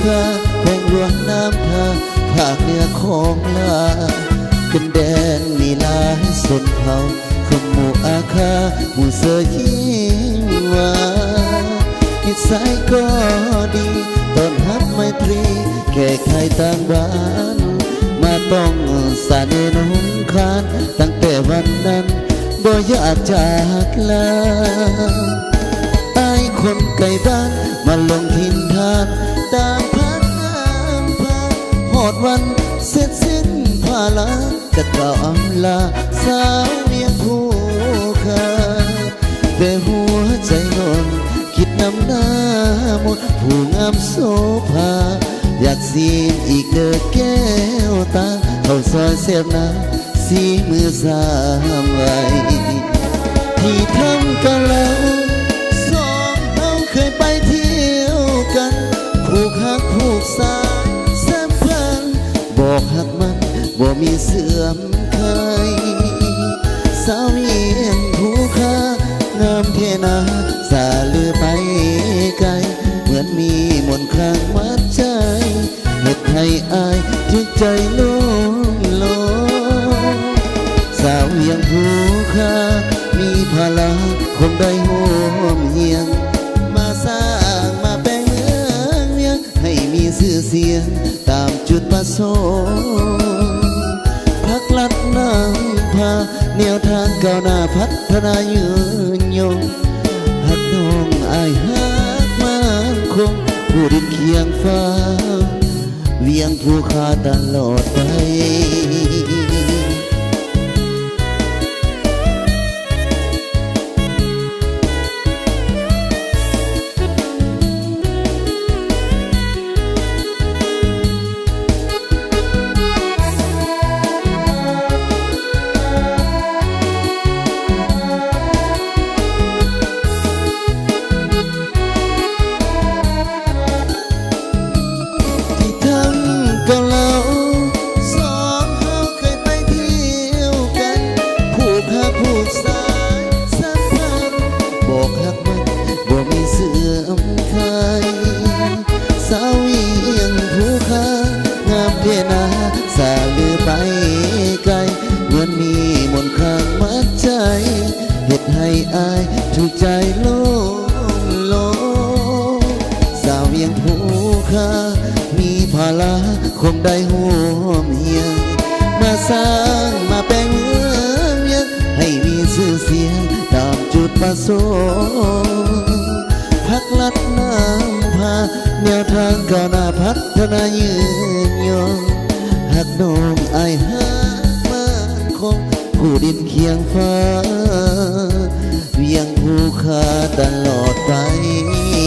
ຂ້າ ແຂວງຫຼວງນ້ຳທາ ພາກເໜືອຂອງລາວ ດິນແດນມີຫຼາຍຊົນເຜົ່າ ຄືໝູ່ອາຄາ ໝູ່ເສືອຮີວາ ນິໄສກໍດີ ຕ້ອນຮັບໄມຕຣີ ແຂກໄທຕ່າງບ້ານ ມາຕ້ອງສາເໜ່ນົງຄານ ຕັ້ງແຕ່ວັນນັ້ນ ບໍ່ຢາກຈາກລາ ອາຍຄົນໄກບ້ານ ມາລົງຖິ່ນຖານ ຕາມພານນຳພາ ຮອດວັນເສັດສິ້ນພາລາ ຈະກ່າວອຳລາ ຊາວວຽງຜູ້ຂ້າ ແຕ່ຫົວໃຈນ້ອງ ຄິດນຳໜ້າມົນ ຜູ້ງາມໂສພາ ຢາກຊີມອີກເດີ້ແກ້ວຕາ ເຂົ້າຊອຍແຊບນາ ສີມືສາມໄວ ທີ່ທຳກະລາວ ສອງເຮົາເຄີຍໄປທ່ຽວກັນ ຜູກຮັກຜູກສາຍສຳພັນ ບອກຮັກມັນບໍ່ມີເສື່ອມຄາຍ ສາວວຽງຜູ້ຂ້າ ງາມແທ້ນາ ສາເຫຼືອໄປໄກ ເໝືອນມີມົນຄ້າງມັດໃຈ ເຮັດໃຫ້ອ້າຍຖືກໃຈຫຼົງຫຼົງ ສາວວຽງຜູ້ຂ້າ ມີພາລະຄົງໄດ້ຮ່ວມຮຽງ ມາສ້າງມາແປງເມືອງວຽງ ໃຫ້ມີຊື່ສຽງຕາມຈຸດປະສົງ ພັກລັດນຳພາ ແນວທາງກ້າວໜ້າພັດທະນາຍືນຍົງ ຮັກນ້ອງອ້າຍຮັກໝັ້ນຄົງ ຢູ່ດິນຄຽງຟ້າ ວຽງຜູ້ຂ້າຕະຫຼອດໄປ. ທີ່ທຳກະລາວ ສອງເຮົາເຄີຍໄປທ່ຽວກັນ ຜູກຮັກຜູກສາຍສຳພັນ ບອກຮັກມັນບໍ່ມີເສື່ອມຄາຍ ສາວວຽງຜູ້ຂ້າ ງາມແທ້ນາ ສາເຫຼືອໄປໄກ ເໝືອນມີມົນຄ້າງມັດໃຈ ເຮັດໃຫ້ອ້າຍຖືກໃຈຫຼົງຫຼົງ ສາວວຽງຜູ້ຂ້າ ມີພາລະຄົງໄດ້ຮ່ວມຮຽງ ມາສ້າງມາແປງເມືອງວຽງ ໃຫ້ມີຊື່ສຽງຕາມຈຸດປະສົງ ພັກລັດນຳພາ ແນວທາງກ້າວໜ້າພັດທະນາຍືນຍົງ ຮັກນ້ອງອ້າຍຮັກໝັ້ນຄົງ ຄູ່ດິນຄຽງຟ້າ ວຽງຜູ້ຂ້າຕະຫຼອດໄປ.